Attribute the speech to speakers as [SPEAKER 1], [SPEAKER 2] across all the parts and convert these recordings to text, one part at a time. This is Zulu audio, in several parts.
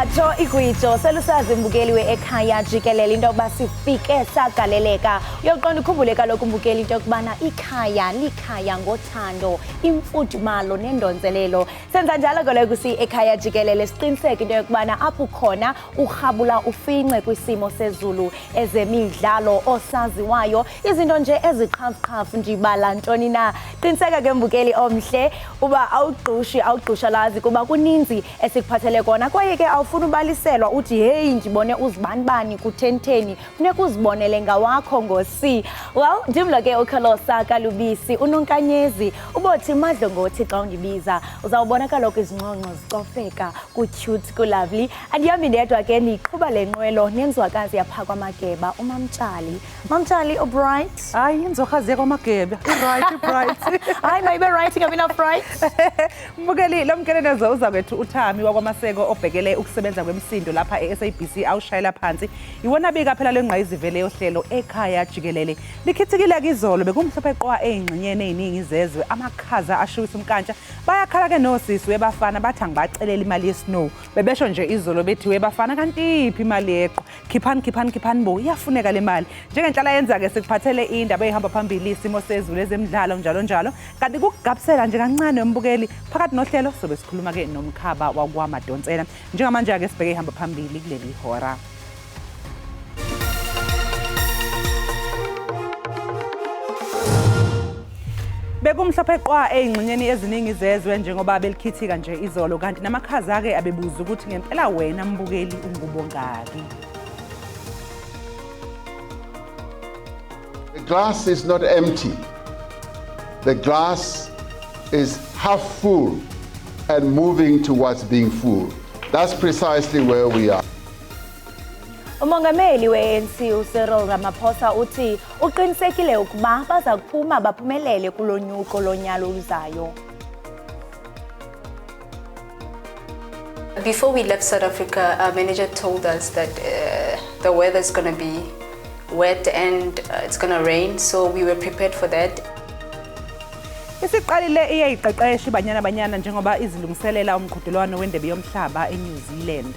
[SPEAKER 1] Latsho igwijo selusazi mbukeli we-Ekhaya Jikelele into yokuba sifike sagaleleka. Uyoqonda ukhumbule kaloku mbukeli into yokubana ikhaya likhaya ngothando, imfudumalo nendonzelelo. Senza njalo kaloku si-Ekhaya Jikelele siqiniseke into yokubana apho ukhona urhabula ufince kwisimo sezulu, ezemidlalo, osaziwayo, izinto nje eziqhafuqhafu ndibala ntoni na. Qiniseka ke mbukeli omhle uba awugqushi awugqushalazi kuba kuninzi esikuphathele kona, kwaye ke awufuni ubaliselwa uthi heyi ndibone uzibanibani kuthenitheni, funeka uzibonele ngawakho ngosi. Well, ndim lo ke uKholosa Kalubisi uNonkanyezi, ubothi madlongothi xa undibiza uzawubona kaloku izingxongxo zicofeka ku-cute ku-lovely. Andihambi ndedwa ke, ndiqhuba le nqwelo nenzwakazi yapha kwaMageba uMamtshali. Mamtshali, ubright?
[SPEAKER 2] Hayi, inzwakazi yakwaMageba i-right, i-bright.
[SPEAKER 1] Hayi, mayibe right ingabi na-fright.
[SPEAKER 2] Mbukeli, lo mkelenezo uza kwethu uThami wakwaMaseko obhekele ukusebenza kwemisindo lapha e-SABC awushayela phansi. Iwona bika phela lwengqayizivele yohlelo Ekhaya Jikelele. Likhithikile-ke izolo, bekumhlophe qwa ey'ngxenyeni ey'ningi zezwe, amakhaza ashubisa umnkantsha. Bayakhala ke nosisi webafana bathi angibacelele imali ye-snow. Bebesho nje izolo bethi webafana kanti iphi imali yeqwa? Khiphani, khiphani, khiphani bo, iyafuneka le mali. Njengenhlala yenza-ke sikuphathele indaba ey'hamba phambili, isimo sezulu, ezemidlalo njalo njalo. Kanti kukugabisela nje kancane umbukeli phakathi nohlelo sobe sikhuluma ke nomkhaba wakwaMadonsela. Njengamanje-ke sibheke ihamba phambili kuleli hora. Bekumhlophe qwa ey'ngxenyeni eziningi zezwe njengoba belikhithika nje izolo, kanti namakhaza-ke abebuza ukuthi ngempela wena mbukeli ungubongaki.
[SPEAKER 3] The glass is not empty. The glass is half full and moving towards being full. That's precisely where we are.
[SPEAKER 1] Umongameli we-ANC uCyril Ramaphosa uthi uqinisekile ukuba baza kuphuma baphumelele kulo nyuko lonyaka oluzayo.
[SPEAKER 4] Before we left South Africa, our manager told us that the weather is going to be wet and it's going to rain, so we were prepared for that.
[SPEAKER 2] Isiqalile iyayiqeqesha iBanyana Banyana njengoba izilungiselela umqhudelwano wendebe yomhlaba eNew Zealand.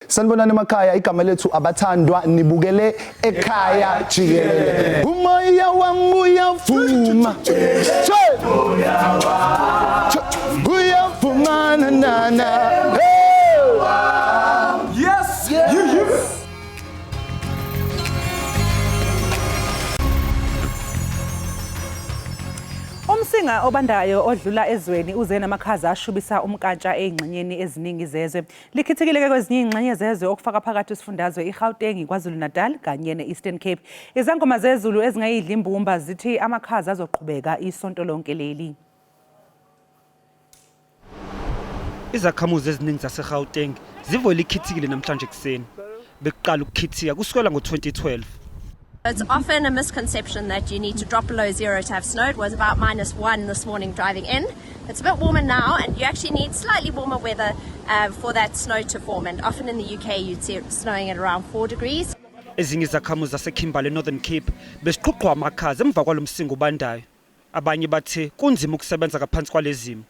[SPEAKER 5] Sanibonani emakhaya, igama lethu abathandwa, nibukele Ekhaya Jikelele. Umoya wami uyavuma, uyavuma na na na.
[SPEAKER 6] Yes, yes.
[SPEAKER 2] Umsinga obandayo odlula ezweni uze namakhaza ashubisa umnkantsha ey'ngxenyeni eziningi zezwe. Likhithikile-ke kwezinye iy'ngxenye zezwe okufaka phakathi isifundazwe iGauteng, KwaZulu-Natal kanye ne-Eastern Cape. Izangoma zezulu ezingayidli imbumba zithi amakhaza azoqhubeka isonto lonke leli.
[SPEAKER 7] Izakhamuzi eziningi zaseGauteng zivuke likhithikile namhlanje ekuseni. Bekuqala ukukhithika kusukela ngo-2012.
[SPEAKER 8] It's often a misconception that you need to drop below zero to have snow. It was about -1 this morning driving in. It's a bit warmer now, and you actually need slightly warmer weather for that snow to form. And often in the UK, you'd see it snowing at around 4 degrees.
[SPEAKER 7] Ezinye izakhamuzi zaseKimberley eNorthern Cape besiqhuqhwa amakhaza emva kwalo msinga obandayo. Abanye bathe kunzima ukusebenza ngaphansi kwalezimo.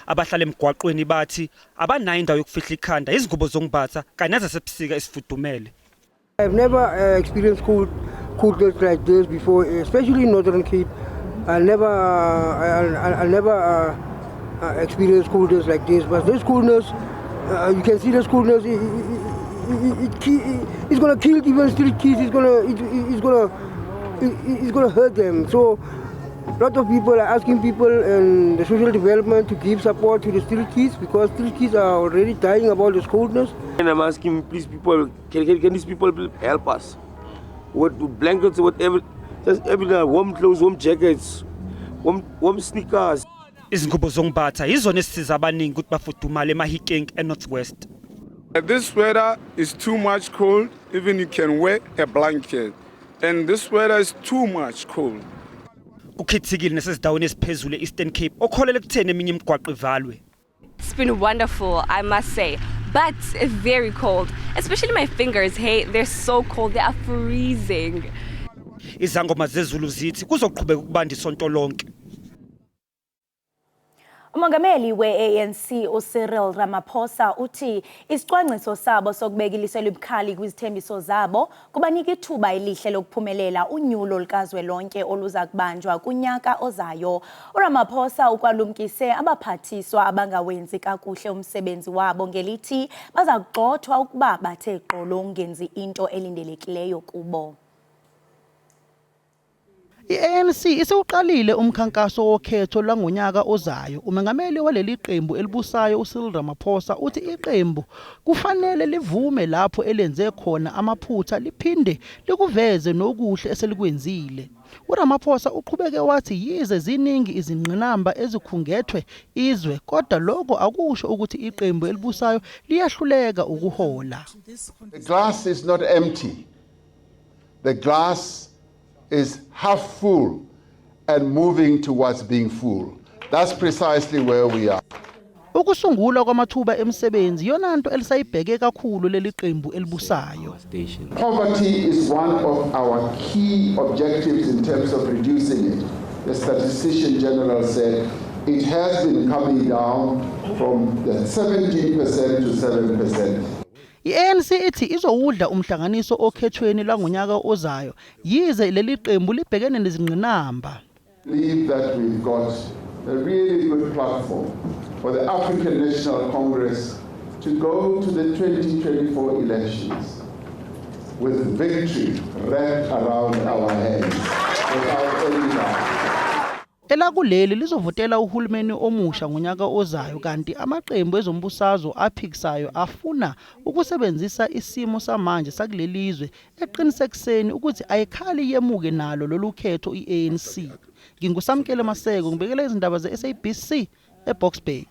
[SPEAKER 7] Abahlala emgwaqweni bathi abanayo indawo yokufihla ikhanda, izingubo zokumbatha kanye nezasebusika esifudumele.
[SPEAKER 9] I've never experienced coldness like this before, especially in Northern Cape. I never experienced coldness like this. But this coldness, you can see this coldness. It's gonna kill even street kids. It's gonna hurt them. So, a lot of people are asking people and the social development to give support to the street kids because street kids are already dying about this coldness.
[SPEAKER 10] And I'm asking, please, people, can these people help us? With blankets, whatever, just everything, warm clothes, warm jackets, warm sneakers.
[SPEAKER 7] Izingubo zokumbatha yizona ezisiza abaningi ukuthi bafudumale eMahikeng eNorth West.
[SPEAKER 11] This weather is too much cold, even you can wear a blanket. And this weather is too much cold.
[SPEAKER 7] Kukhithikile nasezindaweni eziphezulu e-Eastern Cape okholela ekutheni eminye imigwaqo ivalwe.
[SPEAKER 12] It's been wonderful, I must say, but very cold. Especially my fingers, hey, they're so cold, they are freezing.
[SPEAKER 7] Izangoma zezulu zithi kuzoqhubeka ukubanda isonto lonke.
[SPEAKER 1] Umongameli we-ANC uCyril Ramaphosa uthi isicwangciso sabo sokubeka iliso elibukhali kwizithembiso zabo kubanika ithuba elihle lokuphumelela unyulo lukazwelonke oluza kubanjwa kunyaka ozayo. URamaphosa ukwalumkise abaphathiswa abangawenzi kakuhle umsebenzi wabo ngelithi baza kugxothwa ukuba bathe gqolo ungenzi into elindelekileyo kubo.
[SPEAKER 13] I-ANC isiwuqalile umkhankaso wokhetho lwangonyaka ozayo. Umengameli waleli qembu elibusayo uCyril Ramaphosa uthi iqembu kufanele livume lapho elenze khona amaphutha liphinde likuveze nokuhle eselikwenzile. URamaphosa uqhubeke wathi yize ziningi izingqinamba ezikhungethwe izwe kodwa lokho akusho ukuthi iqembu elibusayo liyahluleka ukuhola.
[SPEAKER 3] The glass is not empty. The glass is half full and moving towards being full. That's precisely where we are.
[SPEAKER 13] Ukusungulwa kwamathuba emisebenzi iyona nto elisayibheke kakhulu leli qembu elibusayo.
[SPEAKER 3] Poverty is one of our key objectives in terms of reducing it. The statistician general said it has been coming down from the 17% to 7%.
[SPEAKER 13] I-ANC ithi izowudla umhlanganiso okhethweni lwangonyaka ozayo yize leli qembu libhekene nezingqinamba.
[SPEAKER 3] Believe that we've got a really good platform for the African National Congress to go to the 2024 elections with victory wrapped around our hands without any doubt.
[SPEAKER 13] Elakuleli lizovotela uhulumeni omusha ngonyaka ozayo kanti amaqembu ezombusazwe aphikisayo afuna ukusebenzisa isimo samanje sakulelizwe eqinisekiseni ukuthi ayikhali yemuke nalo lolu khetho i-ANC. NginguSamkele Maseko ngibekela izindaba ze-SABC eBoksburg.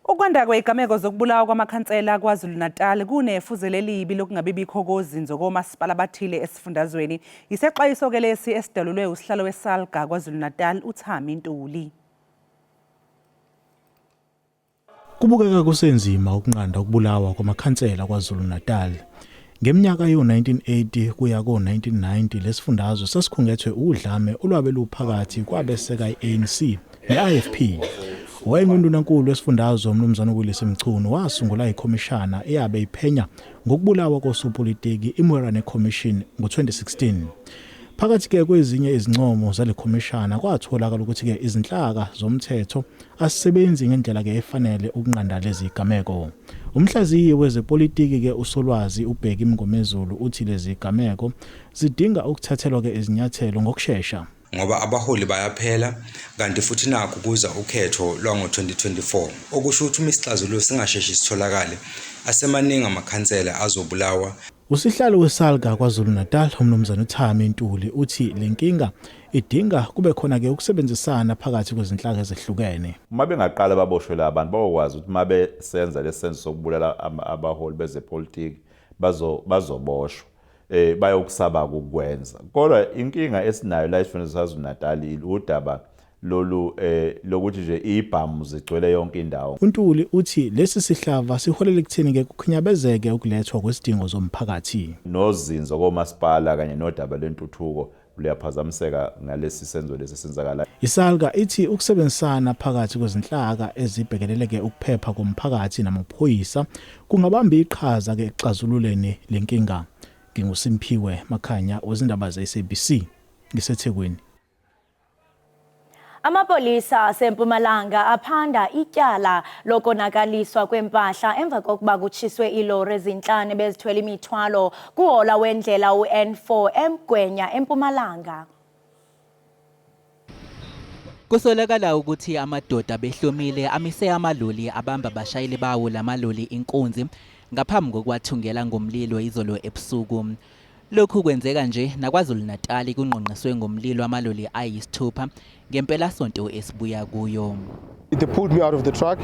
[SPEAKER 2] Ukwanda kwezigameko zokubulawa kwamakhansela KwaZulu-Natal kunefuze lelibi lokungabibikho kozinzo komasipala abathile esifundazweni. Yisexwayiso-ke lesi esidalulwe usihlalo weSalga KwaZulu-Natal uThami Ntuli.
[SPEAKER 14] Kubukeka kusenzima ukunqanda ukubulawa kwamakhansela KwaZulu-Natal. Ngeminyaka yo-1980 kuya ko-1990 lesifundazwe sasikhungethwe udlame olwabe luphakathi kwabeseka i-ANC ne-IFP. Wayengundunankulu wesifundazwe uMnumzane Willis Mchunu wasungula ikhomishana eyabe iphenya ngokubulawa kosopolitiki iMoerane Commission ngo-2016. Phakathi-ke kwezinye izincomo zale khomishana kwatholakala ukuthi-ke izinhlaka zomthetho asisebenzi ngendlela-ke efanele ukunqanda lezi zigameko. Umhlaziyi wezepolitiki-ke uSolwazi uBheki Mngomezulu uthi lezi zigameko zidinga ukuthathelwa-ke izinyathelo ngokushesha.
[SPEAKER 15] Ngoba abaholi bayaphela kanti futhi nakhu kuza ukhetho lwango-2024, okusho ukuthi uma isixazululo singasheshi sitholakale, asemaningi amakhansela azobulawa.
[SPEAKER 14] Usihlalo weSalga KwaZulu-Natal uMnumzane uThami Ntuli uthi le nkinga idinga kube khona-ke ukusebenzisana phakathi kwezinhlaka ezehlukene.
[SPEAKER 16] Uma bengaqala baboshwe la bantu bayokwazi ukuthi uma besenza lesi senzo sokubulala abaholi bezepolitiki bazoboshwa, bayokusaba ukukwenza. Kodwa inkinga esinayo la esifundeni saKwaZulu-Natal udaba lolu lokuthi nje ibhamu zigcwele yonke indawo.
[SPEAKER 14] UNtuli uthi lesi sihlava siholela ekutheni-ke kukhinyabezeke ukulethwa kwezidingo zomphakathi.
[SPEAKER 16] Nozinzo komasipala kanye nodaba lwentuthuko luyaphazamiseka ngalesi senzo lesi senzakala.
[SPEAKER 14] ISalga ithi ukusebenzisana phakathi kwezinhlaka ezibhekeleleke ukuphepha komphakathi namaphoyisa kungabamba iqhaza-ke ekuxazululeni le nkinga. NginguSimphiwe Makhanya wezindaba ze-SABC ngiseThekwini.
[SPEAKER 1] Amapolisa aseMpumalanga aphanda ityala lokonakaliswa kwempahla emva kokuba kutshiswe iilori ezintlanu ebezithwele imithwalo kuhola wendlela u-N4 eMgwenya eMpumalanga.
[SPEAKER 17] Kusolakala ukuthi amadoda behlomile amise amaloli abamba abashayeli bawo lamaloli inkunzi ngaphambi kokuwathungela ngomlilo izolo ebusuku. Lokhu kwenzeka nje naKwaZulu-Natal kungqongqiswe ngomlilo amaloli ayisithupha ngempelasonto esibuya kuyo.
[SPEAKER 18] They pulled me out of the truck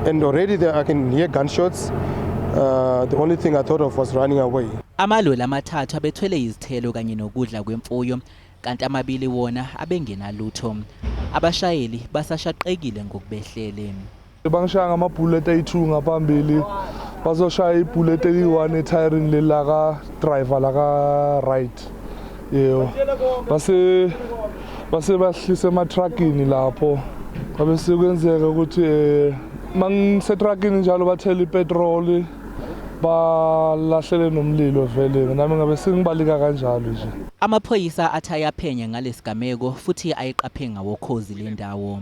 [SPEAKER 18] and already there I can hear gunshots. The only thing I thought of was running away.
[SPEAKER 17] Amaloli amathathu abethwele izithelo kanye nokudla kwemfuyo kanti amabili wona abengenalutho. Abashayeli basashaqekile ngokubehlele.
[SPEAKER 19] Bangishaya ngama-bullet ayi-2 ngaphambili. Bazoshaya ibullet eliyi-1 ethayirini leli laka-driver laka-right. Yebo. Base bahlise ematruckini lapho. Kwabe sekwenzeka ukuthi mangisetruckini njalo bathela ipetroli balahlele nomlilo vele nami ngabe sengibalika kanjalo nje.
[SPEAKER 17] Amaphoyisa athi ayaphenya ngalesigameko futhi ayiqaphe ngawokhozi le ndawo.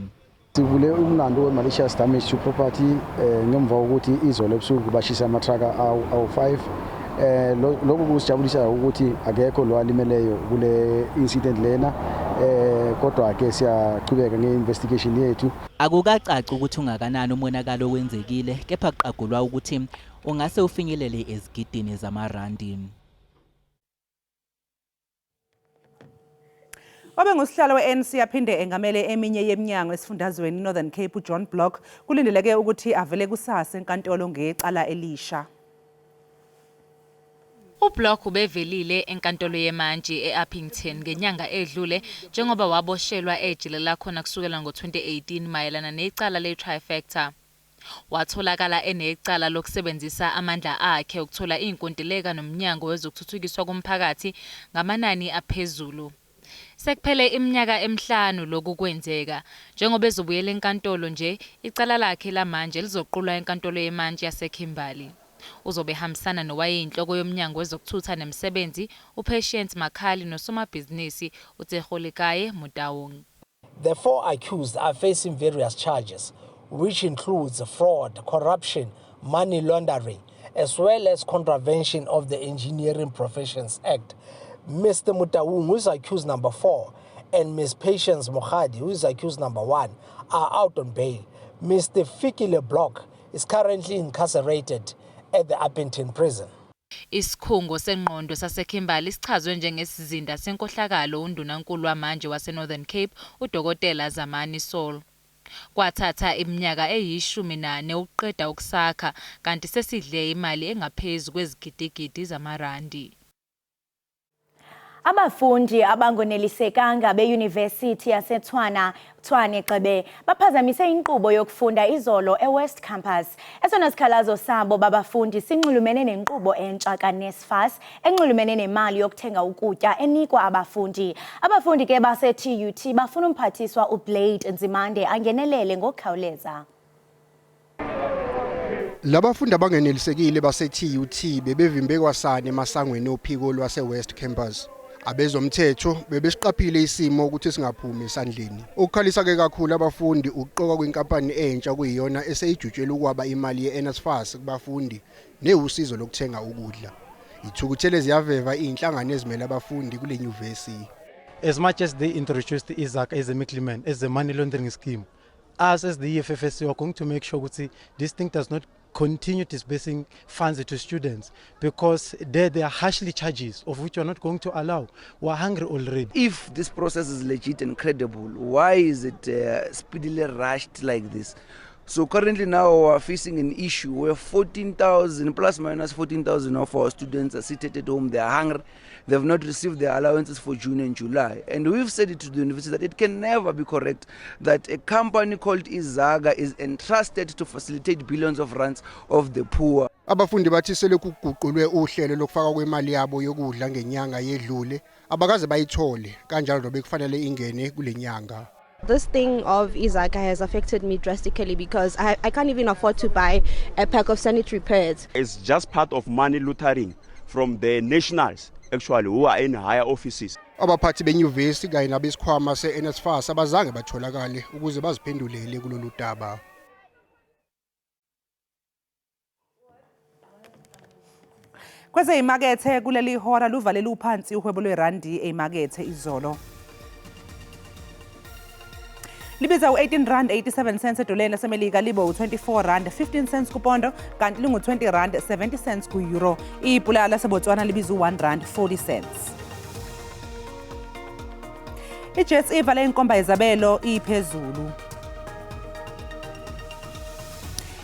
[SPEAKER 20] Sivule umlando we-malicious damage to property ngemva kokuthi izolo ebusuku bashisa amathruck awu-5. Lokhu kusijabulisa ukuthi akekho lo alimeleyo kule incident lena, kodwa ke siyachubeka nge-investigation yethu.
[SPEAKER 17] Akukacaci ukuthi ungakanani umonakalo owenzekile, kepha kuqagulwa ukuthi ungase ufinyelele ezigidini zamarandi.
[SPEAKER 2] Obengusihlalo we-ANC aphinde engamele eminye yeminyango esifundazweni Northern Cape uJohn Block kulindeleke ukuthi avele kusasa enkantolo ngecala elisha.
[SPEAKER 21] UBlock ubevelile enkantolo yemantshi e-Upington ngenyanga edlule njengoba waboshelwa ejele lakhona kusukela ngo-2018 mayelana necala le-trifecta. Watholakala enecala lokusebenzisa amandla akhe ukuthola inkontileka nomnyango wezokuthuthukiswa komphakathi ngamanani aphezulu. Sekuphele iminyaka emihlanu lokhu kwenzeka. Njengoba ezobuyela enkantolo nje, icala lakhe lamanje lizoqulwa enkantolo yemantshi yaseKimberley. Uzobe ehambisana nowayeyinhloko yomnyango wezokuthutha nemisebenzi uPatience Makhali nosomabhizinisi uTsekgolekae Motaung.
[SPEAKER 22] The four accused are facing various charges, which includes fraud, corruption, money laundering, as well as contravention of the Engineering Professions Act. Mr. Motaung, who is accused number 4, and Ms. Patience Mohadi, who is accused number 1, are out on bail. Mr. Fikile Block is currently incarcerated at the Upington prison.
[SPEAKER 21] Isikhungo sengqondo saseKimberley sichazwe njengesizinda senkohlakalo undunankulu wamanje waseNorthern Cape uDokotela Zamani Saul. Kwathatha iminyaka eyi-14 ukuqeda ukusakha kanti sesidle imali engaphezu kwezigidigidi zamarandi.
[SPEAKER 1] Abafundi abangonelisekanga beYunivesithi yaseTshwane Tshwane Xebe baphazamise inkqubo yokufunda izolo eWest Campus. Esona sikhalazo sabo babafundi sinxulumene nenkqubo entsha kaNSFAS enxulumene nemali yokuthenga ukutya enikwa abafundi. Abafundi ke base-TUT bafuna umphathiswa uBlade Nzimande angenelele ngokukhawuleza.
[SPEAKER 23] Labafundi abangenelisekile base-TUT bebevimbe kwasani emasangweni ophiko lwase-West Campus. Abezomthetho bebesiqaphile isimo ukuthi singaphumi esandleni. Okukhalisa-ke kakhulu abafundi ukuqokwa kwinkampani entsha kuyiyona eseyijutshela ukwaba imali ye-NSFAS kubafundi newusizo lokuthenga ukudla. Ithukuthele ziyaveva iy'nhlangano ezimele abafundi kule nyuvesi.
[SPEAKER 24] As much as they introduced Izaga as a middleman, as a money laundering scheme, us as the EFFSC are going to make sure ukuthi this thing does not continue disbursing funds to students, because there are harshly charges of which we are not going to allow. We are hungry already.
[SPEAKER 25] If this process is legit and credible, why is it speedily rushed like this? So currently now we are facing an issue where 14,000, plus minus 14,000 of our students are seated at home, they are hungry, they have not received their allowances for June and July. And we've said it to the university that it can never be correct that a company called Izaga is entrusted to facilitate billions of rands of the poor.
[SPEAKER 23] Abafundi bathi selokhu kuguqulwe uhlelo lokufaka kwemali yabo yokudla ngenyanga yedlule abakaze bayithole kanjalo bekufanele ingene kule nyanga.
[SPEAKER 8] This thing of Izaga has affected me drastically because I can't even afford to buy a pack of sanitary pads.
[SPEAKER 26] It's just part of money lootering from the nationals, actually, who are in higher offices.
[SPEAKER 23] Abaphathi benyuvesi kanye nabesikhwama se-NSFAS abazange batholakale ukuze baziphendulele kulolu daba.
[SPEAKER 2] Kwezeyimakethe kuleli hora luvalele uphansi uhwebo lwerandi eyimakethe izolo. Libiza u-18 rand 87 cents edoleni laseMelika, libe u-24 rand 15 cents kupondo, kanti lingu-20 rand 70 cents ku-euro. Ipula laseBotswana libiza u-1 rand 40 cents. I-JSE ivale inkomba yezabelo iphezulu.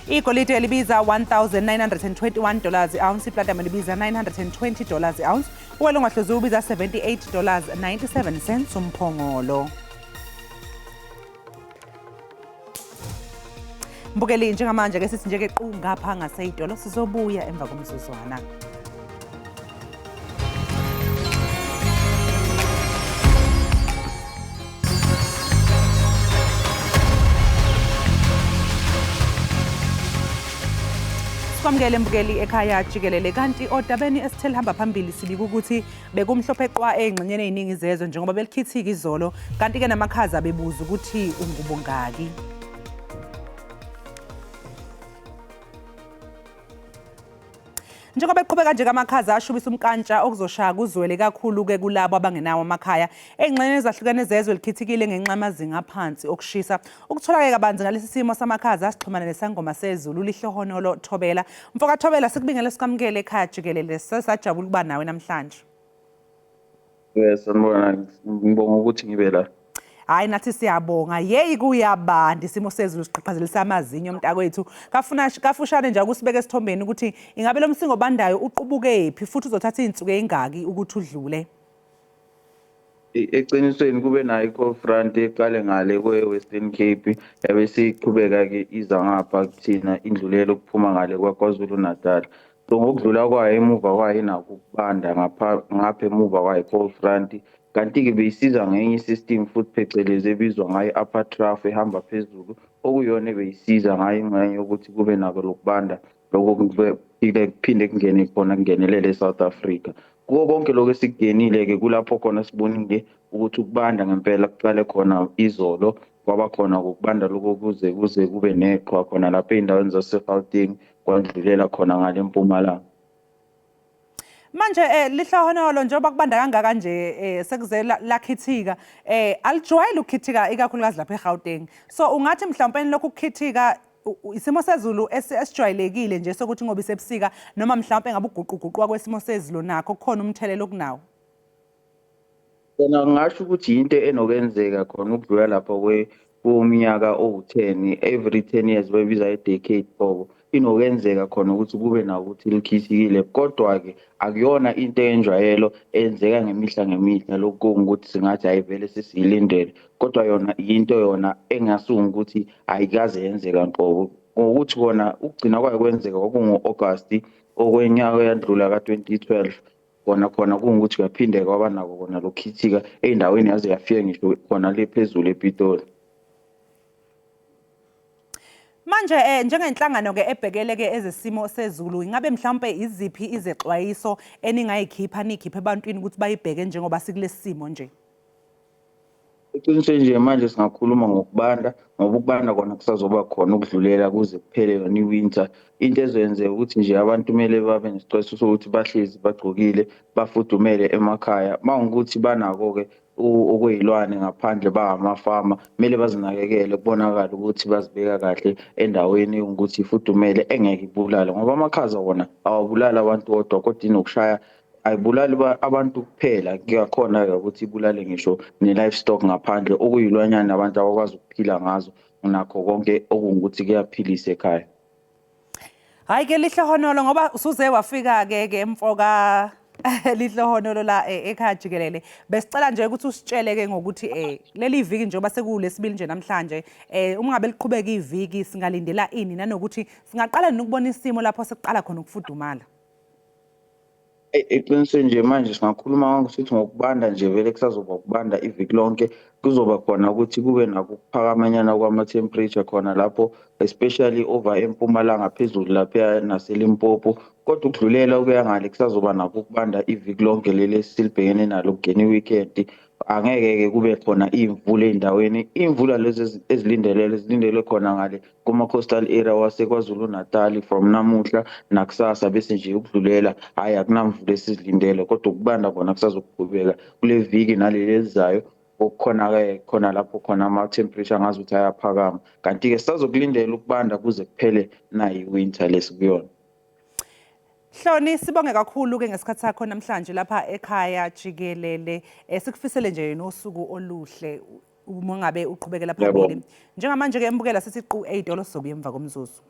[SPEAKER 2] Igolide libiza $1,921 i-ounce, iplatinum libiza $920 i-ounce, uwele ongahluziwe ubiza $78.97 umphongolo. Mbukeli, njengamanje ke sithi nje ke qu ngapha ngaseyitolo, sizobuya emva komzuzwana. Sikwamukele mbukeli ekhaya jikelele. Kanti odabeni esithe lihamba phambili sibika ukuthi bekumhlophe qwa ey'ngxenyeni ey'ningi zezwe njengoba belikhithika izolo, kanti-ke namakhaza bebuza ukuthi ungubongaki. Njengoba eqhubeka nje kamakhaza ashubisa umkantsha okuzoshaya kuzwele kakhulu-ke kulabo abangenawo amakhaya ey'ngxenyeni ezahlukene zezwe likhithikile ngenxa yamazinga aphansi okushisa. Ukuthola-ke kabanzi ngalesi simo samakhaza sixhumana nesangoma sezulu Lihlohonolo Thobela. Mfoka Thobela, sikubingele sikwamukele ekhaya jikelele, sesajabula ukuba nawe namhlanje.
[SPEAKER 4] Yes, sanibona, ngibonga ukuthi ngibe la.
[SPEAKER 2] Hayi, nathi siyabonga. Yeyi, kuyabanda, isimo sezulu siqhaqhazelisa amazinyo mntakwethu. Kafuna kafushane nje ukusibeka esithombeni ukuthi ingabe lo msingo obandayo uqubukephi futhi uzothatha iy'nsuku ey'ngaki ukuthi udlule.
[SPEAKER 4] Eqinisweni kube nayo i-cold front eqale ngale kwe-Western Cape, yabe seyiqhubeka-ke iza ngapha kuthina, indlulele ukuphuma ngale kwaKwaZulu Natal. So ngokudlula kwayo, emuva kwayo inakho ukubanda ngapha ngapha emuva kwayo i-cold front. Kanti-ke beyisiza ngenye i-system futhi phecelezi ebizwa ngayo i-upper trough ehamba phezulu, okuyiyona ebeyisiza ngayo ingxenye yokuthi kube nako lokubanda lokho kuphinde kungene khona kungenelele e-South Africa. Kuko konke lokhu esikungenile-ke kulapho khona sibonile ukuthi ukubanda ngempela kuqale khona izolo, kwaba khona ukubanda lokho kuze kube neqhwa khona lapha ey'ndaweni zase-Gauteng, kwandlulela khona ngale eMpumalanga.
[SPEAKER 2] Manje Lihlohonolo, njengoba kubanda kangaka nje, sekuze lakhithika, alijwayele ukukhithika ikakhulukazi lapha eGauteng. So ungathi mhlawumbe lokhu kukhithika isimo sezulu esijwayelekile nje sokuthi ngoba isebusika, noma mhlawumbe ngabe uguquguquka kwesimo sezulu nakho kukhona umthelelo okunawo?
[SPEAKER 4] Kona ngingasho ukuthi yinto enokwenzeka khona ukudlula lapho kuminyaka owu-10, every 10 years bayibiza i-decade qobo, inokwenzeka khona ukuthi kube nako ukuthi likhithikile, kodwa-ke akuyona into yenjwayelo eyenzeka ngemihla ngemihla. Lokhu kungukuthi singathi hhayi vele sesiyilindele, kodwa yona yinto yona engasuka ukuthi ayikaze yenzeka nhlobo, ngokuthi kona ukugcina kwayo kwenzeka kwakungo-August okwenyaka eyandlula ka-2012. Kona khona kungukuthi kuyaphinde kwaba nako kona lokukhithika ey'ndaweni yaze yafika ngisho khona le phezulu ePitoli.
[SPEAKER 2] Manje njengenhlangano ke ebhekele ke ezesimo sezulu, ingabe mhlawumbe iziphi izexwayiso eningayikhipha nikhiphe ebantwini ukuthi bayibheke njengoba sikulesi simo nje?
[SPEAKER 4] Eqinisweni nje manje singakhuluma ngokubanda, ngoba ukubanda kona kusazoba khona ukudlulela kuze kuphele yona i-winter. Into ezoyenzeka ukuthi nje abantu kumele babe nesixwayiso sokuthi bahlezi bagcokile, bafudumele emakhaya. Uma kuwukuthi banako-ke okwey'lwane ngaphandle, bangamafama, kumele bazinakekele, kubonakale ukuthi bazibeka kahle endaweni ukuthi ifudumele engeke ibulale, ngoba amakhaza wona awabulali abantu kodwa kodwa inokushaya ayibulali abantu kuphela, kuyakhona-ke ukuthi ibulale ngisho ne-livestock ngaphandle, okuyilwanyana abantu abakwazi ukuphila ngazo nakho konke okungukuthi kuyaphilisa ekhaya.
[SPEAKER 2] Hayi ke Lihlohonolo, ngoba usuze wafika ke ke mfoka Lihlohonolo la ekhaya jikelele, besicela nje ukuthi usitshele ke ngokuthi leli viki njengoba sekulesibili nje namhlanje, uma ngabe liqhubeka iviki singalindela ini, nanokuthi singaqala nini ukubona isimo lapho sekuqala khona ukufudumala?
[SPEAKER 4] Eqinisweni nje manje singakhuluma ngokuthi ngokubanda nje vele kusazoba ukubanda iviki lonke. Kuzoba khona ukuthi kube nako ukuphakamanyana kwama-temperature khona lapho, especially over eMpumalanga phezulu lapha naseLimpopo, kodwa ukudlulela ukuya ngale kusazoba nako ukubanda iviki lonke leli esilibhekene nalo kungena i-weekend. Angeke-ke kube khona iy'mvula ey'ndaweni, iy'mvula lezi ezilindelele zilindelwe khona ngale kuma-coastal area waseKwaZulu Natal from namuhla nakusasa, bese nje ukudlulela hhayi akunamvula esizilindele, kodwa ukubanda kona kusazoqhubeka kule viki naleli elizayo. Okukhona-ke khona lapho khona ama-temperature angazi ukuthi ayaphakama, kanti-ke sisazokulindela ukubanda kuze kuphele nayi i-winter lesikuyona.
[SPEAKER 2] Hloni, sibonge kakhulu ke ngesikhathi sakho namhlanje lapha ekhaya jikelele. Sikufisele nje nosuku oluhle uma ngabe uqhubekela phambili. Njengamanje ke embukela sithi qu ey'tolo, sizobuya emva komzuzu.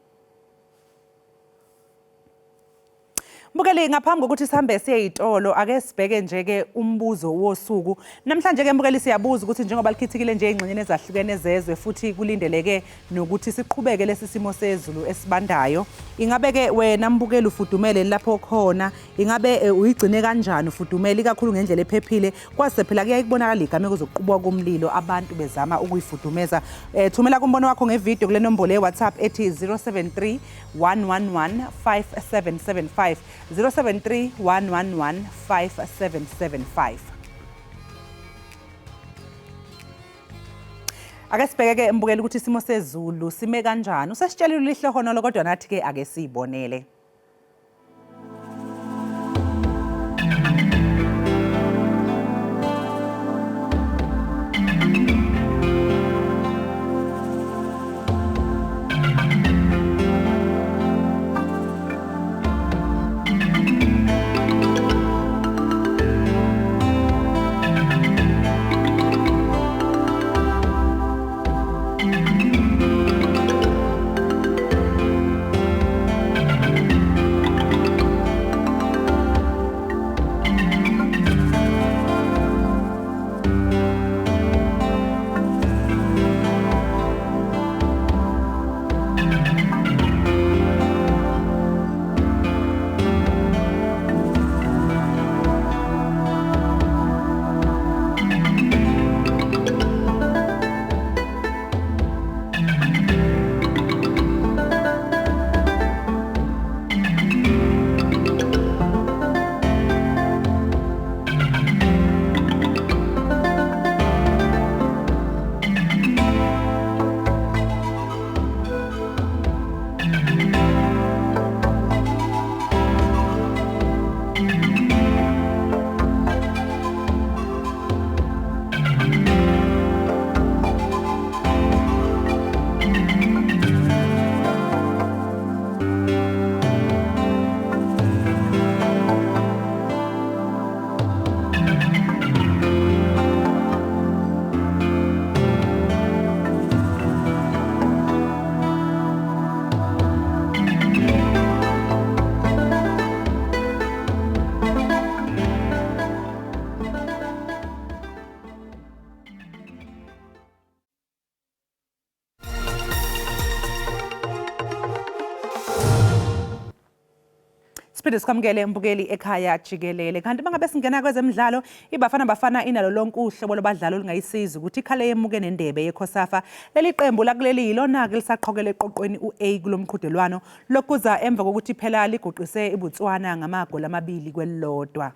[SPEAKER 2] Mbukeli, ngaphambi kokuthi sihambe siye ey'tolo, ake sibheke nje-ke umbuzo wosuku. Namhlanje-ke mbukeli siyabuza ukuthi njengoba likhithikile nje ey'ngxenyeni ezahlukene zezwe futhi kulindeleke nokuthi siqhubeke lesi simo sezulu esibandayo. Ingabe-ke wena mbukeli ufudumele lapho khona? Ingabe uyigcine kanjani ufudumele ikakhulu ngendlela ephephile? Kwase phela kuyaye kubonakala iy'gameko zokuqubuka komlilo abantu bezama ukuyifudumeza. Thumela kumbono wakho ngevidiyo kule nombolo ye-WhatsApp ethi 073 111 5775, 073 111 5775. Ake sibheke-ke mbukeli ukuthi isimo sezulu sime kanjani. Usesitshelile ulihlohonolo kodwa nathi-ke ake siyibonele. Siphinde sikwamukele mbukeli ekhaya jikelele. Kanti mangabe singena kwezemidlalo, iBafana Bafana inalo lonke uhlobo lwabadlali olungayisiza ukuthi ikhale yemuke nendebe yeCOSAFA. Leli qembu lakuleli yilona-ke lisaqhokela eqoqweni u-A kulo mqhudelwano. Lokhu kuza emva kokuthi phela liguqise iBotswana ngamagoli 2 kwelilodwa.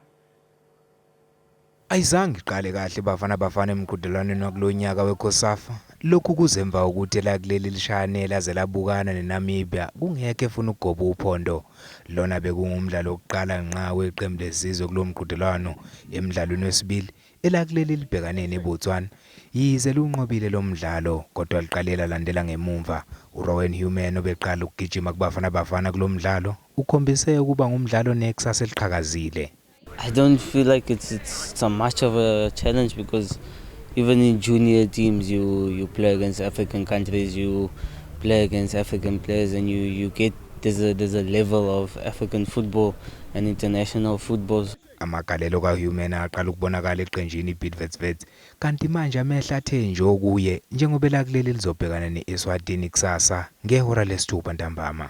[SPEAKER 15] Ayizange iqale kahle iBafana Bafana emqhudelwaneni wakulo nyaka weCOSAFA. Lokhu kuze emva kokuthi elakuleli lishayane laze labukana neNamibia kungekho efuna ukugoba uphondo. Lona bekungumdlalo wokuqala ngqa weqembu lesizwe kulo mqhudelwano. Emdlalweni wesibili elakuleli libhekane neBotswana. Yize liwunqobile lo mdlalo kodwa liqale lalandela ngemumva. URowan Human obeqala ukugijima kuBafana Bafana kulo mdlalo ukhombise ukuba ngumdlali onekusasa eliqhakazile.
[SPEAKER 5] I don't feel like it's so much of a challenge because even in junior teams you play against African countries, you play against African players, and you get there's a level of African football and international football.
[SPEAKER 15] Amagalelo kaHuman aqala ukubonakala eqenjini iBidvest Wits, kanti manje amehlo athe nje okuye njengoba elakuleli lizobhekana ne-Eswatini kusasa ngehora lesithupha ntambama.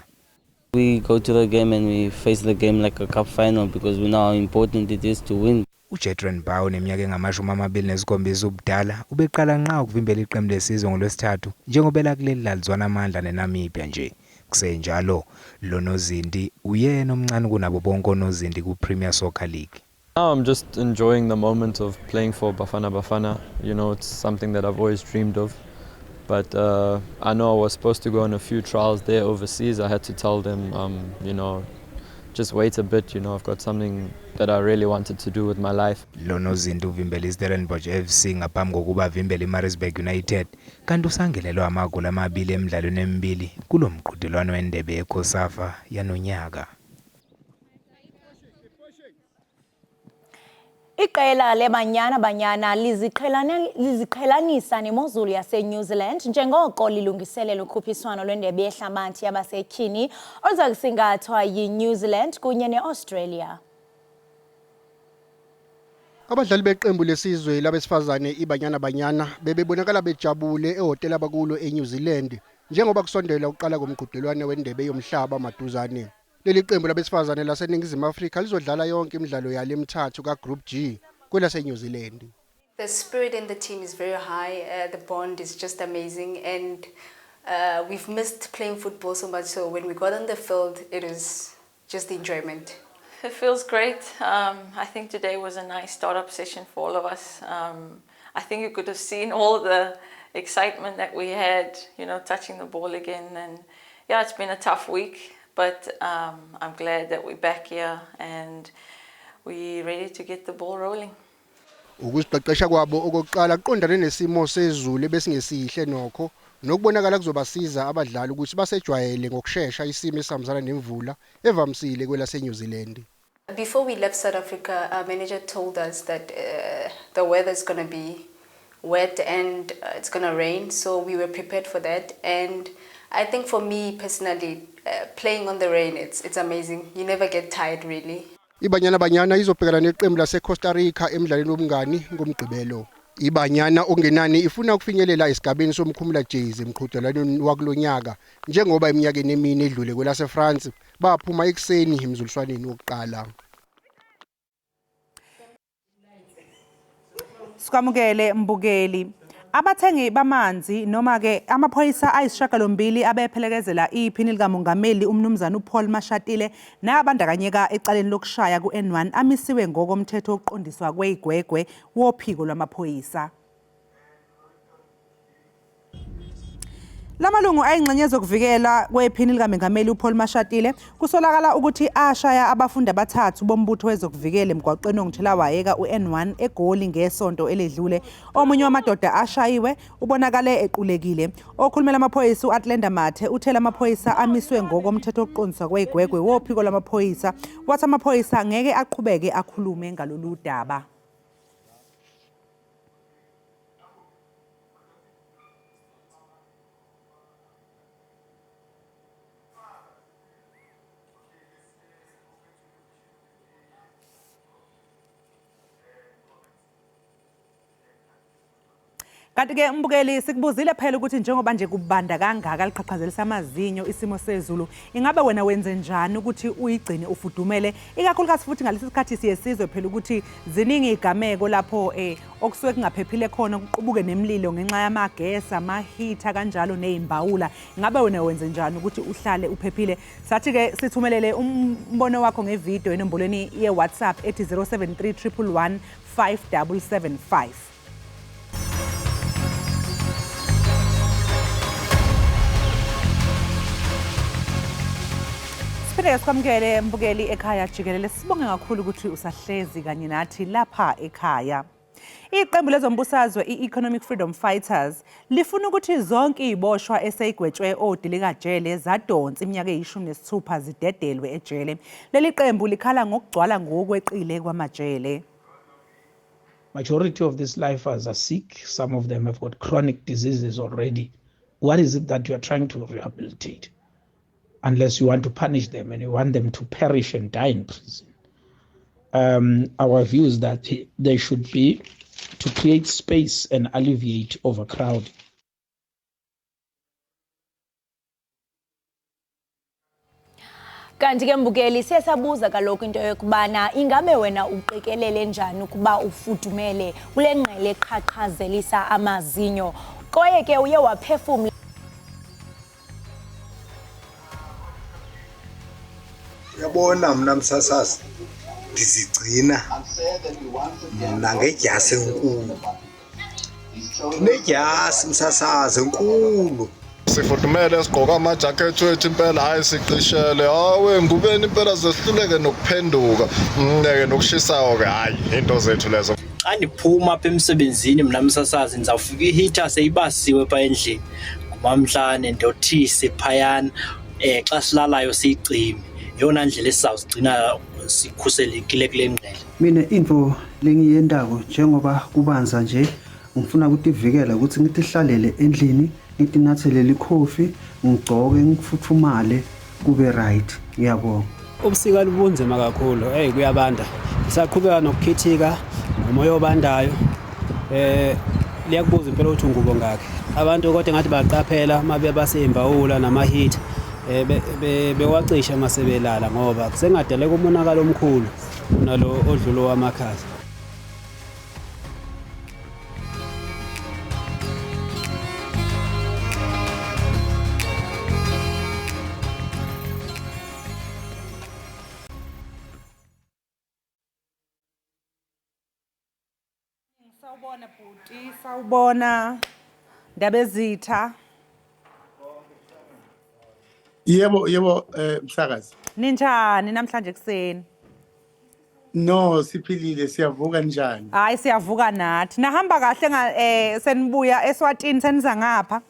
[SPEAKER 5] We go to the game and we face the game like a cup final because we know how important it is to win.
[SPEAKER 15] UJetren Bow neminyaka engu-27 ubudala ubeqala nqa ukuvimbela iqembu lesizwe ngolwesithathu njengoba elakuleli lalizwana amandla neNamibia nje. Kusenjalo, lo nozinti uyena omncane kunabo bonke onozinti ku-Premier Soccer League.
[SPEAKER 6] Now I'm just enjoying the moment of playing for Bafana Bafana. It's something that I've always dreamed of. But I know I was supposed to go on a few trials there overseas. I had to tell them, just wait a bit. I've got something that I really wanted to do with my life.
[SPEAKER 15] Lo nozinti uvimbela iStellenbosch FC ngaphambi kokuba avimbele iMaritzburg United, kanti usangenelwe amagoli 2 emidlalweni emibili kulo mqhudelwano wendebe yeCOSAFA yanonyaka.
[SPEAKER 1] Iqela leBanyana Banyana liziqhelanisa nemozulu yaseNew Zealand njengoko lilungiselela ukhuphiswano lwendebe yehlabathi yabasetyhini oluza kusingathwa yiNew Zealand kunye neAustralia.
[SPEAKER 23] Abadlali beqembu lesizwe labesifazane iBanyana Banyana bebebonakala bejabule ehhotela abakulo eNew Zealand njengoba kusondela ukuqala komqhudelwano wendebe yomhlaba maduzane. Leli qembu labesifazane laseNingizimu Afrika lizodlala yonke imidlalo yalo emithathu kaGroup G kwelase-New Zealand.
[SPEAKER 3] The spirit in the team is very high. The bond is just amazing, and we've missed playing football so much. So when we got on the field, it was just enjoyment.
[SPEAKER 7] It feels great. I think today was a nice start-up session for all of us. I think you could have seen all the excitement that we had, touching the ball again. And yeah, it's been a tough week, but I'm glad that we're back here and we're ready to get the ball rolling.
[SPEAKER 23] Ukuziqeqesha kwabo okokuqala kuqondane nesimo sezulu ebesingesihle nokho nokubonakala kuzobasiza abadlali ukuthi basejwayele ngokushesha isimo esihambisana nemvula evamisile kwelase-New Zealand.
[SPEAKER 3] Before we left South Africa, our manager told us that the weather is going to be wet and it's going to rain, so we were prepared for that. And I think for me personally, playing on the rain, it's amazing. You never get tired, really.
[SPEAKER 23] IBanyana Banyana izobhekana neqembu lase-Costa Rica emdlalweni wobungani ngoMgqibelo. IBanyana okungenani ifuna ukufinyelela esigabeni somkhumulajezi emqhudelwaneni wakulonyaka njengoba eminyakeni emine edlule kwelase-France baphuma ekuseni emzuliswaneni wokuqala.
[SPEAKER 2] Sikwamukele mbukeli. Abathengi bamanzi noma ke amaphoyisa ayisishiyagalombili abephelekezela iphini likamongameli umnumzana uPaul Mashatile nabandakanyeka ecaleni lokushaya ku-N1 amisiwe ngokomthetho wokuqondiswa kwezigwegwe wophiko lwamaphoyisa. Lamalungu ayingxenye zokuvikela kwephini likamengameli uPaul Mashatile kusolakala ukuthi ashaya abafundi abathathu bombutho wezokuvikela emgwaqeni onguthelawayeka u-N1 eGoli ngesonto eledlule. Omunye wamadoda ashayiwe ubonakale equlekile. Okhulumela amaphoyisa u-Athlenda Mathe uthe lamaphoyisa amiswe ngokomthetho wokuqondiswa kwezigwegwe wophiko lwamaphoyisa, wathi amaphoyisa ngeke aqhubeke akhulume ngalolu daba. Kanti-ke mbukeli, sikubuzile phela ukuthi njengoba nje kubanda kangaka liqhaqhazelisa amazinyo isimo sezulu, ingabe wena wenze njani ukuthi uyigcine ufudumele, ikakhulukazi futhi ngalesi sikhathi siye sizwe phela ukuthi ziningi izigameko lapho okusuke kungaphephile khona, kuqubuke nemililo ngenxa yamagesi, amahitha kanjalo nezimbawula. Ingabe wena wenze njani ukuthi uhlale uphephile? Sathi-ke sithumelele umbono wakho ngevidiyo enombolweni ye-WhatsApp ethi 073 111 5775. Siphinde sikwamukele mbukeli ekhaya jikelele, sibonge kakhulu ukuthi usahlezi kanye nathi lapha ekhaya. Iqembu lezombusazwe i-Economic Freedom Fighters lifuna ukuthi zonke iziboshwa eseyigwetshwe odilikajele zadonsa iminyaka eyi-16 zidedelwe ejele. Leli qembu likhala ngokugcwala ngokweqile kwamajele.
[SPEAKER 9] Majority of these lifers are sick. Some of them have got chronic diseases already. What is it that you are trying to rehabilitate? Unless you want to punish them and you want them to perish and die in prison. Our view is that there should be to create space and alleviate overcrowding.
[SPEAKER 1] Kanti ke mbukeli, siye sabuza kaloku into yokubana ingabe wena uqikelele njani ukuba ufudumele kule ngqele eqhaqhazelisa amazinyo, kwaye ke uye waphefumla.
[SPEAKER 10] Uyabona mna msasazi, ndizigcina mna ngedyasi enkulu. Ndinedyasi msasazi enkulu.
[SPEAKER 11] Sifudumele, sigqoka amajakhethi wethu impela, hhayi siqishele, hawe ngubeni impela zehluleke nokuphenduka ke nokushisayo-ke, hhayi into zethu lezo.
[SPEAKER 12] Xa ndiphuma apha emsebenzini mna msasazi, ndizawufika ihitha seyibasiwe phaa endlini ngumamhlane, ndothise phayana, xa silalayo siyicime. Yeyona ndlela esizawuzigcina Sikhuselekile kule ngqele.
[SPEAKER 13] Mina into lengiyentako njengoba kubanza nje, ngifuna ukutivikela ukuthi ngitihlalele endlini, ngitinathele likhofi, ngigcoke, ngifuthumale, kube right. Ngiyabonga.
[SPEAKER 14] Ubusika lubunzima kakhulu, hey, kuyabanda, kusaqhubeka nokukhithika nomoya obandayo. Liyakubuza impela ukuthi ungubo ngakhe abantu, kodwa ngathi baqaphela uma bebasey'imbawula nama-heater bewacishe uma sebelala, ngoba kusengadaleka umonakalo omkhulu kunalo odlula wamakhaza.
[SPEAKER 2] Sawubona bhuti, sawubona Ndabezitha.
[SPEAKER 16] Yebo, msakazi.
[SPEAKER 2] Ninjani namhlanje ekuseni?
[SPEAKER 16] No, siphilile, siyavuka. Njani?
[SPEAKER 2] Hayi, siyavuka nathi. Nahamba kahle nga senibuya eSwatini seniza ngapha?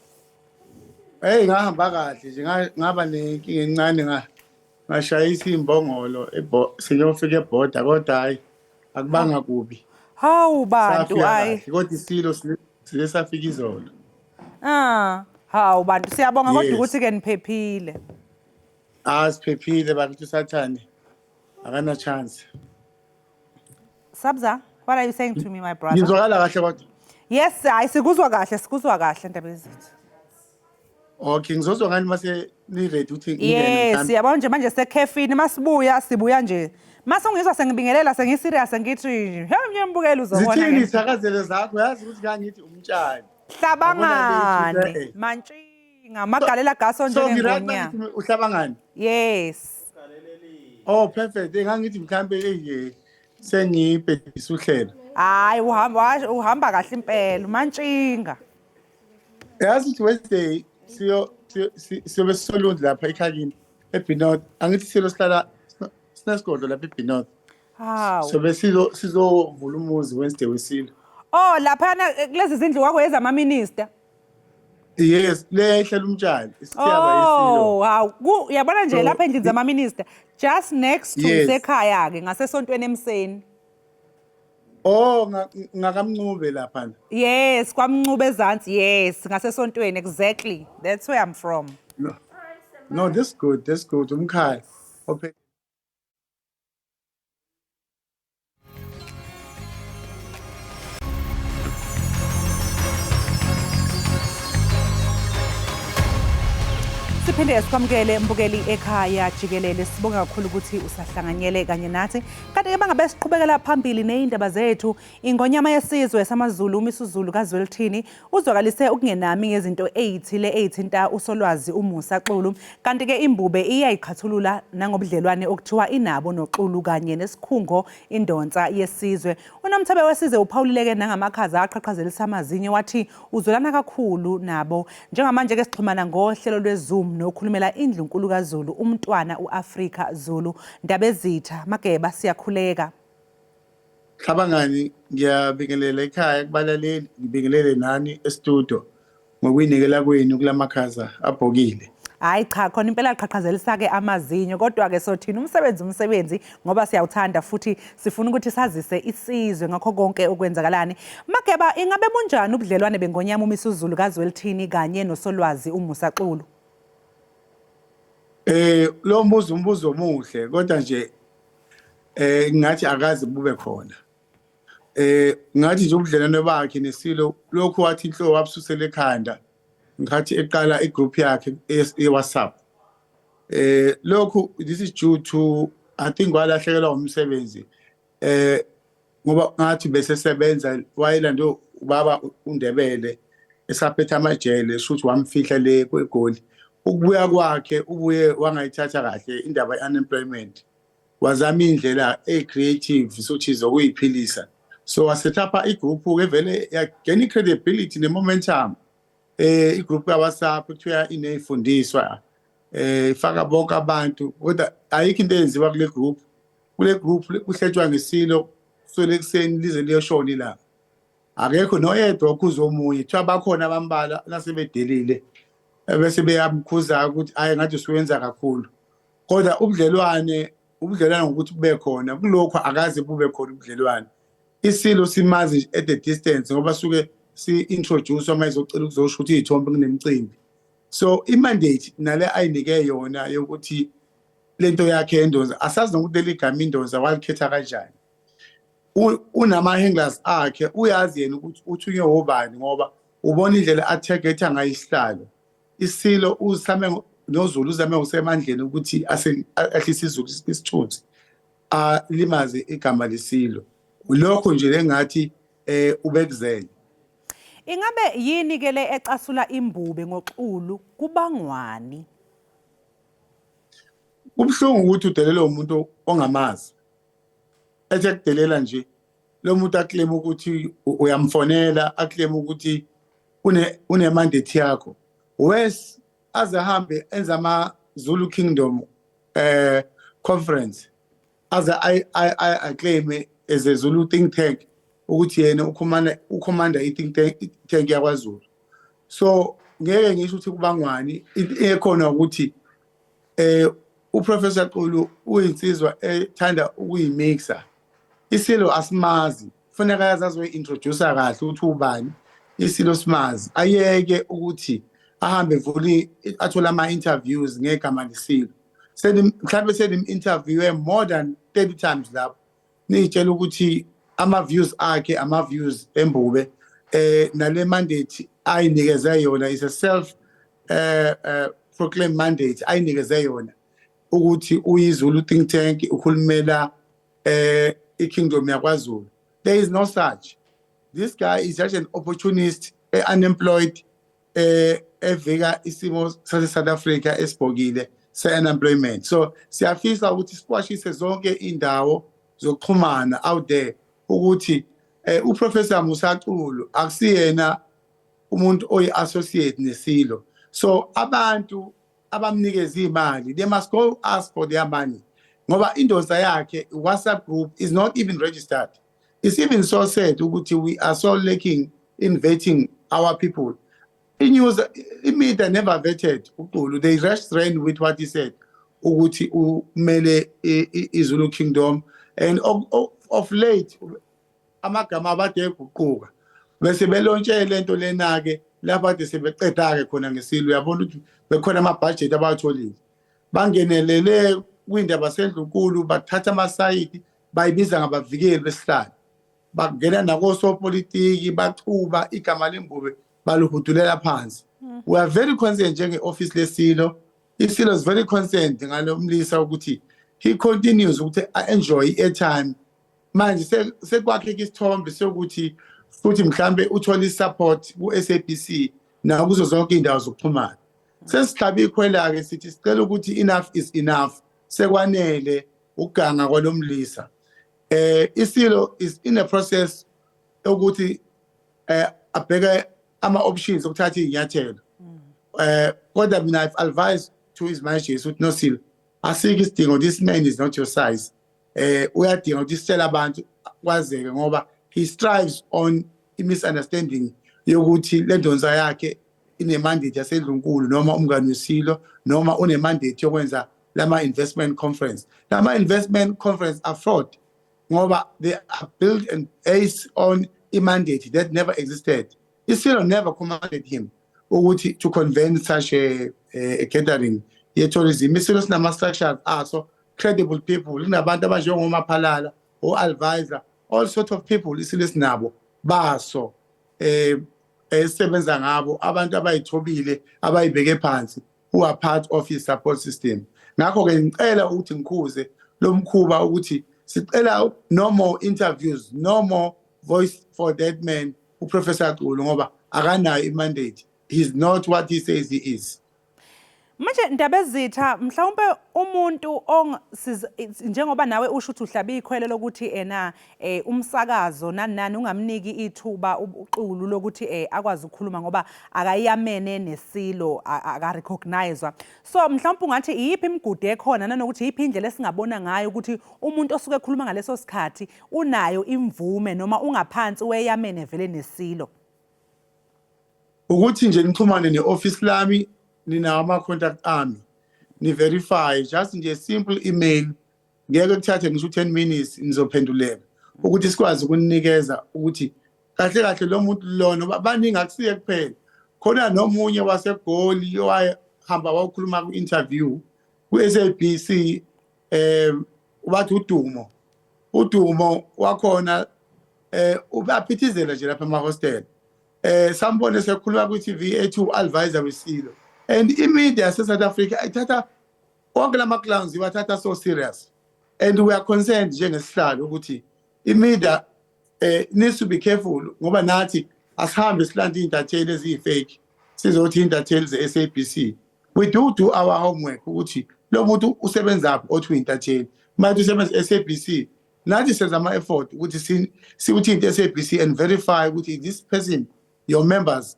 [SPEAKER 16] Hey, ngahamba kahle nje, ngaba nenkinga encane, ngashayisa imbongolo sengiyofika ebhoda, kodwa hayi, akubanga kubi.
[SPEAKER 2] Hawu bantu,
[SPEAKER 16] Safika
[SPEAKER 2] hayi.
[SPEAKER 16] kahle, kodwa isilo sile safika izolo.
[SPEAKER 2] Ah, hawu bantu, siyabonga kodwa
[SPEAKER 16] Yes.
[SPEAKER 2] ukuthi ke niphephile.
[SPEAKER 16] Ah, siphephile bakithi, usathane akana chance.
[SPEAKER 2] Sabza, what are you saying to me, my brother?
[SPEAKER 16] Ngizwakala kahle kodwa?
[SPEAKER 2] Yes, hayi, sikuzwa kahle, sikuzwa kahle, Ndabezitha.
[SPEAKER 16] Okay, ngizozwa ngani mase ni ready ukuthi ngingene
[SPEAKER 2] Yes,
[SPEAKER 16] mhlawumbe?
[SPEAKER 2] yabona nje manje sekhefini, masibuya sibuya nje. Mase ungizwa sengibingelela, sengiserious, ngithi hey mnyembukela, uzobona
[SPEAKER 16] Zithini
[SPEAKER 2] ke.
[SPEAKER 16] ithakazelo zakho? Yazi ukuthi ngangithi umtshali.
[SPEAKER 2] Hlabangane, mantshinga, magalela gaso
[SPEAKER 16] So ngiright
[SPEAKER 2] njengengonya.
[SPEAKER 16] mangithi uhlabangane?
[SPEAKER 2] Yes.
[SPEAKER 16] Oh, perfect. Ngangithi mhlambe eh sengibhekisa uhlelo.
[SPEAKER 2] Hayi, uhamba kahle impela, mantshinga.
[SPEAKER 16] Yazi ukuthi Wednesday siyobe sisolundi lapha ekhakini eBinoth. Angithi silo sihlala sinesigodlo lapha eBinoth.
[SPEAKER 2] Hawu.
[SPEAKER 16] Sobe sizovula umuzi Wednesday wesilo.
[SPEAKER 2] Oh, lapha kulezi zindlu kwakho ezama minister.
[SPEAKER 16] Yes, le ehlela umtshali. Isiyaba yesilo.
[SPEAKER 2] Oh, hawu. Uyabona nje lapha endlini zama minister, just next to isekhaya ke ngasesontweni emseni.
[SPEAKER 16] Oh, ngakaMncube lapha.
[SPEAKER 2] Yes, kwaMncube ezansi. Yes, ngasesontweni exactly. That's where I'm from.
[SPEAKER 16] No. No, that's good. That's good. Umkhaya. Okay.
[SPEAKER 2] Siphinde sikwamukele mbukeli ekhaya jikelele, sibonga kakhulu ukuthi usahlanganyele kanye nathi. Kanti-ke bangabe siqhubekela phambili ney'ndaba zethu, ingonyama yesizwe samaZulu uMisuzulu kaZwelithini uzwakalise ukungenami ngezinto ey'thile ey'thinta usolwazi uMusa Xulu. Kanti-ke imbube iyayiqhathulula nangobudlelwane okuthiwa inabo noXulu kanye nesikhungo indonsa yesizwe. UNomthebe wesizwe uphawulileke nangamakhaza aqhaqhazelisa amazinyo, wathi uzwelana kakhulu nabo. Njengamanje-ke sixhumana ngohlelo lwe-Zoom nokhulumela indlunkulu kaZulu umntwana u-Afrika Zulu. Ndabezitha Mageba, siyakhuleka.
[SPEAKER 16] Hlabangani, ngiyabingelela ekhaya kubalaleli, ngibingelele nani e-studio ngokuyinikela kwenu kulamakhaza abhokile.
[SPEAKER 2] Hayi cha, khona impela qhaqhazelisa-ke amazinyo, kodwa-ke sothini, umsebenzi ngoba siyawuthanda futhi sifuna ukuthi sazise isizwe ngakho konke okwenzakalani. Mageba, ingabe bunjani ubudlelwane bengonyama uMisuzulu kaZwelithini kanye nosolwazi uMusa Xulu?
[SPEAKER 16] Lo mbuzo umbuzo omuhle, kodwa nje ngathi akaze bube khona. Ngathi nje ubudlelwane bakhe nesilo lokhu wathi inhloko wabususela ekhanda ngathi eqala igroup yakhe ye-WhatsApp. Lokhu this is due to, I think, walahlekelwa umsebenzi ngoba ngathi bese sebenza, wayelande ubaba uNdebele esaphethe amajele, shuthi wamfihla le kweGoli. Ukubuya kwakhe ubuye wangayithatha kahle indaba ye-unemployment, wazama indlela e-creative sokuthi zokuyiphilisa, so wasetapha igroup ke vele yagain credibility ne-momentum. Igroup ka-WhatsApp kuthiwa ineyifundiswa, ifaka bonke abantu, kodwa ayikho into eyenziwa kule group. Kule group kuhletshwa ngesilo kusukela ekuseni lize liyoshona ilanga, akekho noyedwa okhuza omunye. Kuthiwa bakhona abambala nasebedelile bese beyamkhuza ukuthi hayi, ngathi usuwenza kakhulu, kodwa ubudlelwane Ubudlelwano ngokuthi bube khona kulokho, akaze bube khona ubudlelwano. Isilo simazi at a distance ngoba suke si-introduce uma ezocela ukuzoshutha iy'thombe kunemicimbi. So i-mandate nale ayinike yona yokuthi lento yakhe yendoza, asazi nokuthi leli gama indoza walikhetha kanjani. Unama-handlers akhe, uyazi yena ukuthi uthunywe obani, ngoba ubona indlela atargetha ngayo isihlalo. Isilo uzame noZulu, uzame ngokusemandleni ukuthi ahlise izulu isithunzi, alimaze igama lesilo. Lokho nje lengathi ubekuzele.
[SPEAKER 2] Ingabe yini ke le ecasula imbube ngoXulu, kubangwani?
[SPEAKER 16] Kubuhlungu ukuthi udelele umuntu ongamazi. Ethe kudelela nje lo muntu, aclaim ukuthi uyamfonela, aclaim ukuthi une mandate yakho. Wes aze ahambe enza ama Zulu Kingdom conference, aze I claim as a Zulu think tank ukuthi yena ukhomanda i think tank yakwaZulu. So ngeke ngisho ukuthi kubangwani. Ekhona ukuthi uProfessor Xulu uyinsizwa ethanda ukuyimixa. Isilo asimazi, kufuneka yazi azoyi-introduce kahle ukuthi ubani. Isilo simazi, ayeke ukuthi ahambe vuli athole ama-interviews ngegama lesilo. Mhlawumbe senim-interviewe more than 30 times lapho, niyitshela ukuthi ama-views akhe, ama-views embube, nale mandate ayinikeze yona is a self proclaimed mandate ayinikeze yona ukuthi uyiZulu think tank, ukhulumela iKingdom yakwaZulu. There is no such. This guy is just an opportunist, unemployed, evika isimo sase South Africa esibhokile se-unemployment. So siyafisa ukuthi siqwashise zonke indawo zokuxhumana out there ukuthi uProfessor Musa Xulu akusiyena umuntu oyi-associate nesilo. So abantu abamnikeza imali, they must go ask for their money, ngoba indoda yakhe WhatsApp group is not even registered. It's even so sad ukuthi we are so lacking in vetting our people. I-news, i-media never vetted uXulu. They just ran with what he said ukuthi umele iZulu Kingdom, and of late amagama abade eguquka, bese belontshe lento lena ke lapha kade sebeqeda ke khona ngesilo. Uyabona ukuthi bekhona ama-budget abawatholile, bangenelele kwindaba sendlunkulu, bathatha amasayidi, bayibiza ngabavikeli besihlalo, bangena nakosopolitiki, baxuba igama lembube, baluhudulela phansi. We are very concerned njenge-office lesilo. Isilo is very concerned ngalo mlisa ukuthi he continues ukuthi enjoy i-airtime. Manje sekwakheka isithombe sokuthi futhi mhlambe uthola i-support ku-SABC nakuzo zonke iy'ndawo zokuxhumana. Sesihlabe ikhwela-ke, sithi sicela ukuthi enough is enough, sekwanele ukuganga kwalomlisa. Isilo is in a process ukuthi abheke ama options okuthatha izinyathelo, kodwa mina I've advised to his majesty ukuthi nosilo, asikho isidingo, this man is not your size. Uyadinga ukuthi sitshele abantu kwazeke, ngoba he strives on i-misunderstanding yokuthi le ndonsa yakhe inemandate yasendlunkulu noma umngani wesilo noma unemandate yokwenza lama investment conference. Lama investment conference are fraud, ngoba they are built and based on a mandate that never existed. Isilo never commanded him ukuthi to convene such a gathering ye-tourism. Isilo sinama-structures aso, credible people, kunabantu abanjengomaphalala, o-advisor, all sort of people. Isilo sinabo baso esebenza ngabo, abantu abayithobile, abayibeke phansi, who are part of his support system. Ngakho-ke ngicela ukuthi ngikhuze lo mkhuba ukuthi sicela no more interviews, no more voice for that man, uProfessor Xulu, ngoba akanayo imandate. He's not what he says he is.
[SPEAKER 2] Manje Ndabezitha, mhlawumbe umuntu njengoba nawe usho ukuthi uhlabe ikhwelo lokuthi ena umsakazo nani nani ungamniki ithuba uXulu lokuthi akwazi ukukhuluma ngoba akayamene nesilo, aka-recognizwa. So mhlawumbe ungathi iyiphi imigudu ekhona, nanokuthi iyiphi indlela esingabona ngayo ukuthi umuntu osuke ekhuluma ngaleso sikhathi unayo imvume noma ungaphansi weyamene vele nesilo?
[SPEAKER 16] Ukuthi nje nixhumane ne-office lami, ninawo ama-contact ami, ni-verify, just nje simple email. Ngeke kuthathe ngisho u-10 minutes, nizophenduleka ukuthi sikwazi ukunikeza ukuthi kahle kahle lo muntu lona. Baningi, akusiye kuphela, khona nomunye waseGoli owahamba wakhuluma ku-interview ku-SABC, wathi uDumo wakhona ubaphithizela nje lapha ema-hostel. Sambone sekhuluma ku-TV ethi u-advisor wesilo, and i-media yase-South Africa ithatha wonke lama clowns, iwathatha so serious, and we are concerned njengesihlalo ukuthi i-media needs to be careful, ngoba nathi asihambe silanda iy'ntatheli eziyi-fake, sizothi iy'ntatheli ze-SABC. We do do our homework ukuthi lo muntu usebenzaphi othi uyintatheli. Manje usebenza e-SABC, nathi senza ama-effort ukuthi siwuthi into e-SABC and verify ukuthi this person, your members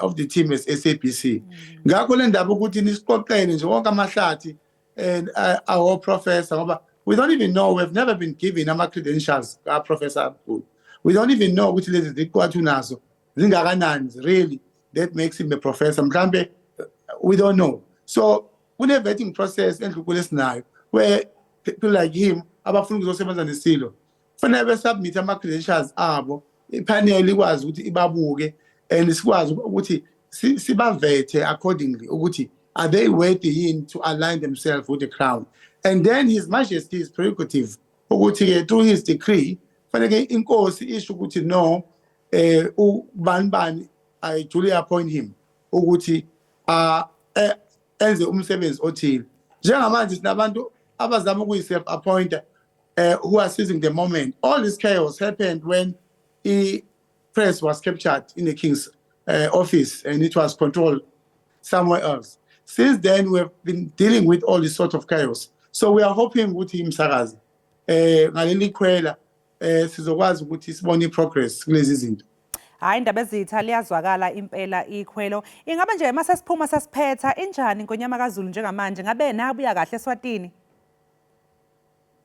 [SPEAKER 16] of the team as SABC. Ngakho le ndaba ukuthi nisiqoqele nje wonke amahlathi and our professor, ngoba we don't even know, we've never been given ama credentials ka Professor Mkhulu. We don't even know ukuthi lezi ziqu athi unazo zingakanani really that makes him a professor. Mhlambe we don't know. So kune vetting process endlunkulu esinayo where people like him abafuna ukuzosebenza nesilo kufanele besubmit ama credentials abo, ipanel ikwazi ukuthi ibabuke and sikwazi ukuthi sibavethe accordingly ukuthi are they worthy yini to align themselves with the crown. And then His Majesty is prerogative ukuthi ke through his decree fanele inkosi isho ukuthi no, ubani bani, I duly appoint him ukuthi enze umsebenzi othile. Njengamanje sinabantu abazama ukuyi-self appointa who are seizing the moment. All this chaos happened when the press was captured in the king's office and it was controlled somewhere else. Since then we have been dealing with all this sort of chaos, so we are hoping ukuthi imsakazi ngaleli khwela sizokwazi ukuthi sibone i-progress kulezi zinto.
[SPEAKER 2] Hayi, indaba ezitha, liyazwakala impela ikhwelo. Ingabe nje mase siphuma sesiphetha, injani iNgonyama kaZulu njengamanje? Ngabe nabuya kahle eSwatini?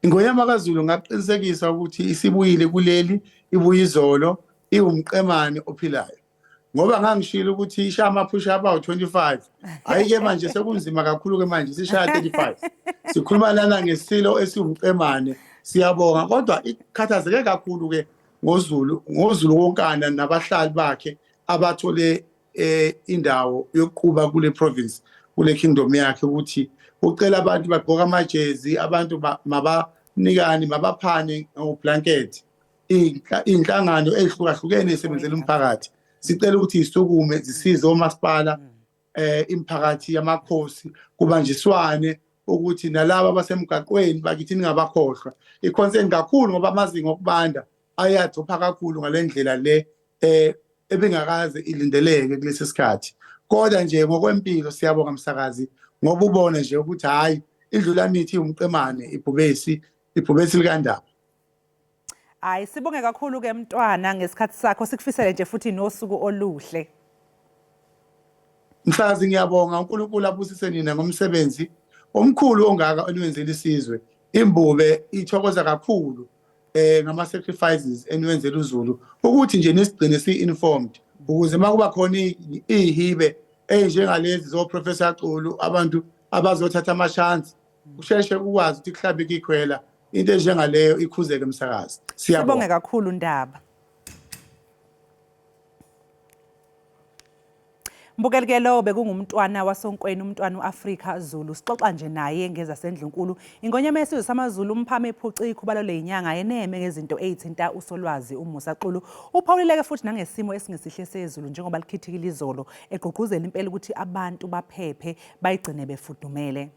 [SPEAKER 16] Ingonyama kaZulu ngaqinisekisa ukuthi isibuyile kuleli, ibuye izolo, iwumqemane ophilayo. Ngoba ngangishilo ukuthi ishaya amaphusha abawu-25. Hhayi-ke manje sekunzima kakhulu-ke, manje sishaya 35. Sikhuluma lana ngesilo esiwumqemane. Siyabonga, kodwa ikhathazeke kakhulu-ke ngoZulu, ngoZulu wonkana nabahlali bakhe abathole indawo yokuquba kule province, kule kingdom yakhe, ukuthi ucela abantu bagqoka amajezi, abantu mabanikane, mabaphane ngoblanket. Iy'nhlangano ey'hlukahlukene ey'sebenzela umphakathi sicela ukuthi zisukume zisize omasipala, imiphakathi yamakhosi, kubanjiswane ukuthi nalaba abasemgaqweni bakithi ningabakhohlwa. I-concern kakhulu ngoba amazinga okubanda ayadropha kakhulu ngale ndlela le ebingakaze ilindeleke kulesi sikhathi. Kodwa nje ngokwempilo siyabonga msakazi, ngoba ubone nje ukuthi hhayi, indlulamithi iwumqemane, ibhubesi, ibhubesi likaNdaba.
[SPEAKER 2] Hayi, sibonge kakhulu ke mntwana ngesikhathi sakho, sikufisele nje futhi nosuku oluhle.
[SPEAKER 16] Msakazi, ngiyabonga. uNkulunkulu abusise nina ngomsebenzi omkhulu ongaka eniwenzela isizwe. Imbube ithokoza kakhulu ngama sacrifices eniwenzela uZulu ukuthi nje nisigcine si-informed, ukuze makuba khona ihibe ey'njengalezi zo-Professor Xulu, abantu abazothatha ama-chance, kusheshe ukwazi ukuthi kuhlabe ikhwela, into enjengaleyo ikhuzeke emsakazi.
[SPEAKER 2] Sibonge
[SPEAKER 16] Siyabonga.
[SPEAKER 2] kakhulu, Ndaba. Mbukeli ke, lo bekungumntwana wasonkweni, umntwana uAfrika Zulu. Sixoxa nje naye ngezasendlunkulu. Ingonyama yesizwe samaZulu umphame ephuci ikhubalo leyinyanga yeneme ngezinto ezithinta usolwazi uMusa Xulu. Uphawulileke futhi nangesimo esingesihle sezulu njengoba likhithikile izolo, egqugquzela impela ukuthi abantu baphephe, bayigcine befudumele.